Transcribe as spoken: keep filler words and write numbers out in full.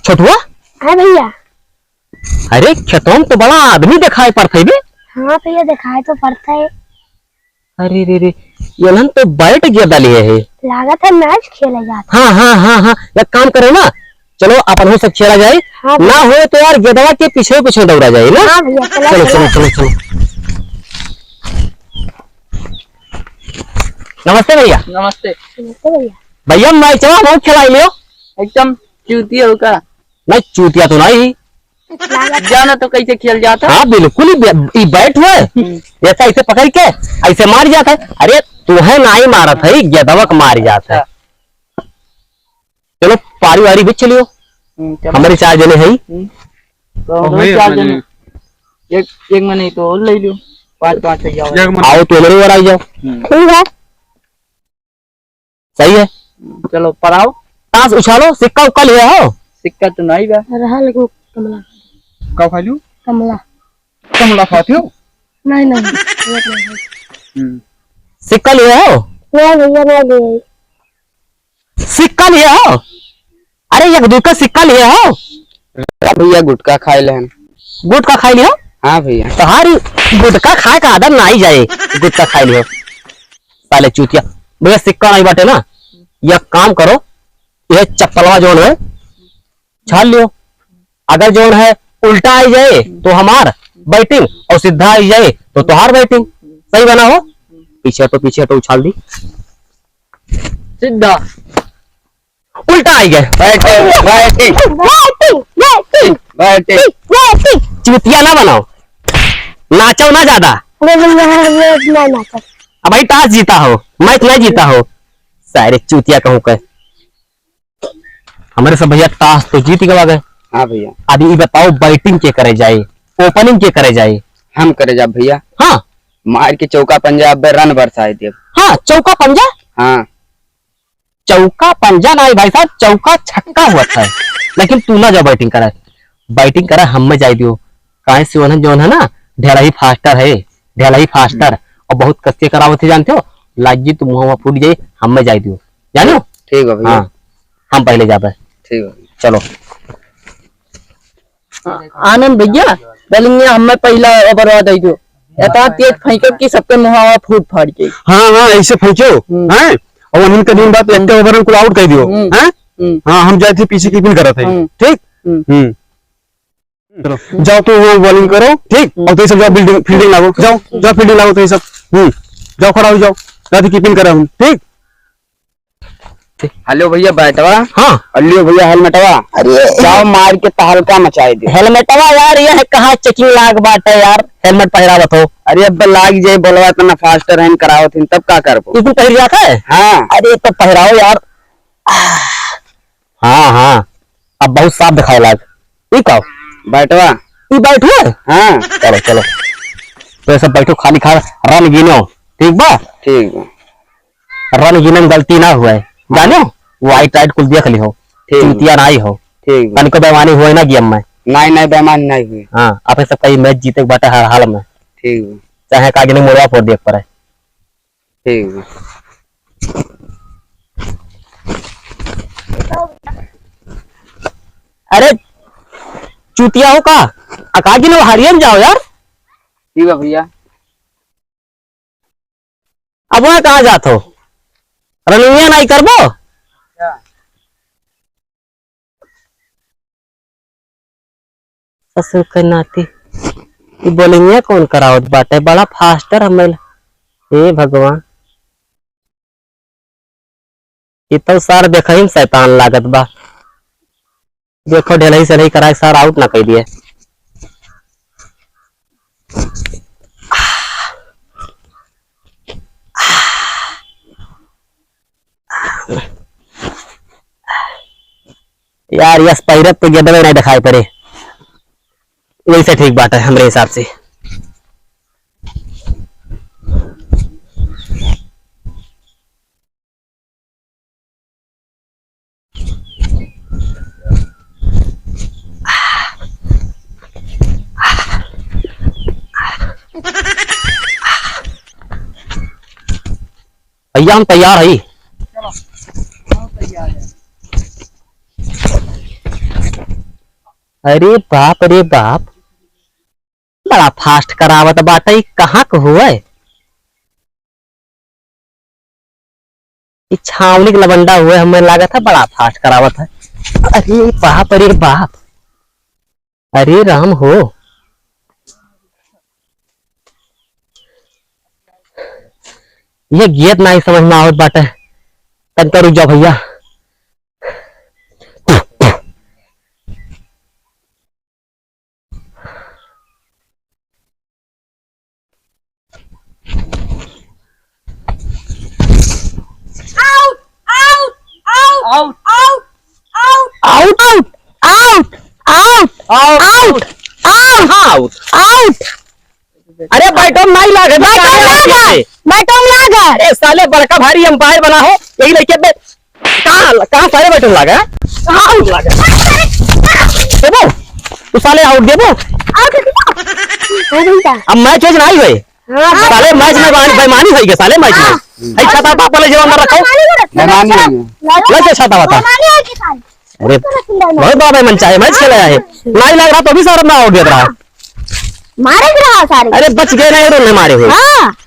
छोटुआ? हाँ भैया। अरे, खेतवा में तो बड़ा आदमी देखाई पड़त है बे। हाँ भैया, देखाई तो पड़त है। अरे रे रे, ये लन तो बैट गेंदा लिए है। लागत है मैच खेला जात है। हाँ, हाँ, हाँ, हाँ, एक काम करे ना, चलो अपन हो सब खेला जाए। हाँ भैया। ना हो तो यार गेंदवा के पीछे पीछे दौड़ा जाए ना। हाँ भैया, चलो, चलो, चलो। चलो, चलो, चलो। नमस्ते भैया। नमस्ते। नमस्ते भैया। भैया, मैचवा हम खेलाई लियो। एकदम चूतिया हो का? नहीं, चूतिया तो नहीं। जाना तो कैसे खेल जाता? हाँ, बिल्कुल ही बे-, ई बैट हुआ है। हम्म। ऐसा ऐसे पकड़ के ऐसे मार जाता है। अरे, तू है ना ही मारत है, गेंदवा के मार जाता है। अच्छा। चलो, पारी वारी भी चलियो। हम्म, चलो। हमारे चार जने हैं। हम्म। तो हम भाई, चार जने। एक, एक में नहीं तो और ले लियो। पाँच, पाँच हो जाओ। एक में आओ, तो मेरे ओर आ जाओ। हम्म। ठीक है। सही है। चलो, पराओ। ताश उछालो, सिक्का उक्का लिए हो? सिक्का तो नहीं बा। रहा लेकिन कमला। का खा लियो? कमला। कमला खाते हो? नहीं, नहीं, वो तो नहीं। हम्म। सिक्का लिए हो? नहीं भैया, नहीं लिए। सिक्का लिए हो? अरे, एक दुई का सिक्का लिए हो? भैया, गुटखा खाए लेहन। गुटखा खाए लियो? हाँ भैया। तोहारी गुटखा खाए का आदत ना आई जाए, गुटखा खाए लियो। साले चूतिया। भैया, सिक्का नहीं बाटे ना, एक काम करो, ये चप्पलवा जौन है, छाल लियो। अगर जौन है उल्टा आई जाए तो हमार बैटिंग और सीधा आई जाए तो तोहार बैटिंग। सही बना हो? पीछे हटो, पीछे हटो, उछाल दी। सीधा। उल्टा आई गए। बैटिंग, बैटिंग। बैटिंग, बैटिंग। बैटिंग। चूतिया ना बनाओ, नाचो ना ज्यादा। नहीं, नहीं, नहीं, नहीं, नहीं नाचो। अब भाई, टॉस जीता हो, मैच नहीं जीता हो, सारे चूतिया कहूँ के। हमारे सब भैया टॉस तो जीत गवा गए। हाँ भैया। अब ये बताओ, बैटिंग के करे जाए, ओपनिंग के करे जाए? हम करे जाब भैया। हाँ। मार के चौका पंजा, अबे रन बरसाए देब। हाँ, चौका पंजा? हाँ। चौका पंजा नाई भाई साहब, चौका छक्का हुआ था। लेकिन तू ना जाओ बैटिंग करे, बैटिंग करे हम में जाए दियो। काहे से उन्हें जौन है ना, ढेला ही फास्टर है, ढेला ही फास्टर। हम्म। और बहुत कस्ते करावत है जानते हो, लाग जी तो मुँह फूट जाए, हम में जाए दियो, जानो? ठीक है भैया। हाँ, हम पहले जाबे। ठीक है। चलो। आ-, आनंद भैया, बलिंगे हमें पहला ओवर दे दो। इतना तेज फेंको कि सबके मुहावा फूट फाड़ के। हाँ, हाँ, ऐसे फेंको, हम्म। हैं? और उन्हीं के दिन बाद एक ओवर में कुल आउट कर दियो, हम्म। हैं? हम्म। हाँ, हम जाए थे पीछे कीपिंग करत है, हम्म। ठीक? हम्म। हम्म। चलो, जाओ तो वो बॉलिंग करो, ठीक? हम्म। और तो ये सब जाओ फील्डिंग, फील्डिंग लागो, जाओ, जाओ फील्डिंग लागो तो ये सब, हम्म, जाओ खड़ा हो जाओ, जाओ तो कीपिंग करा हम, ठीक? हेलो भैया बैटवा। हाँ। और लियो भैया हेलमेटवा। अरे। जाओ मार के तहलका मचाए दे। हेलमेटवा यार, ये है कहाँ चेकिंग लाग बाटे यार, हेलमेट पहिरावत हो। अरे अब लाग जाए, बोलवा इतना फास्ट रहन करावत हिन, तब का करबो? इसमें पहिर जाता है? हाँ। अरे तो पहिराओ यार। हाँ, हाँ, अब बहुत साफ दिखाए लाग। ई का? बैटवा। ई बैट है? हाँ। चलो, चलो। तो ये सब बैठो, खाली खा रन गिनो, ठीक बा? ठीक बा। रन गिने में गलती ना हुए, जानो? वाइट राइट कुल देख ली हो, ठीक बा। चूतिया ना आई हो। ठीक बा। तनिको बेईमानी हुए ना गेम में। नहीं, नहीं, बेईमानी नहीं हुई। हाँ, आप सब कहीं मैच जीते के बाटे हर हाल में। ठीक बा। चाहे का गिने मोड़वा फोड़ देख पड़े। ठीक बा। अरे चूतिया हो का? अकाजी लो हरियन जाओ यार। ठीक बा भैया। अब वहाँ कहाँ जात हो? रनिंगे नहीं करबो? क्या? ससुर के नाती, ई bowling-इया कौन करावत बाटे? बड़ा faster हमें ल-, हे भगवान, ई तो सार देखही में शैतान लागत बा। देखो, ढेलही सेलही कराए सार out ना कई दिए। यार, यस पहिरत तो गेदवे नहीं दिखाई पड़े, वैसे ठीक बात है हमरे हिसाब से। भैया, हम तैयार हई। चलो, हम तैयार हैं। अरे बाप रे बाप, बड़ा fast करावत बाटे, ई कहाँ क हुए? ई छावनी क लवंडा हुए, हमें लागत है बड़ा fast करावत है। अरे बाप रे बाप, अरे राम हो, ये गेट नाही समझ में आवत बाटे। तनका रुक जाओ भइया। Out! Out! Out! Out! Out! Out! Out! Out! Out! Out! Out! Out! Out! Out! Out! अरे बैटन नाही लागे, बैटन लागे, बैटन लागे। अरे साले बड़का भारी umpire बना हो, यही लइके बे-, कहाँ, कहाँ सारे बैटन लागे, हाँ? Out लागे। देबो? तू साले out देबो? Out देबो? हाँ भैया। अब match वैच नाही होए। हाँ। साले match में बेईमानी होई के साले match में। हाँ। है छाता पापा ले जो अंदर रखो। बेईमानी है। ले जो छाता वाता। बेईमानी है कि साले? अरे, बहुत बड़ा बेईमान चाहे, match खेले आए। नाही लाग रहा तो भी सारे ना out देत रहा। मारे के रहा सारे। अरे, बच गए ना, ये रोल मारे हो। हाँ।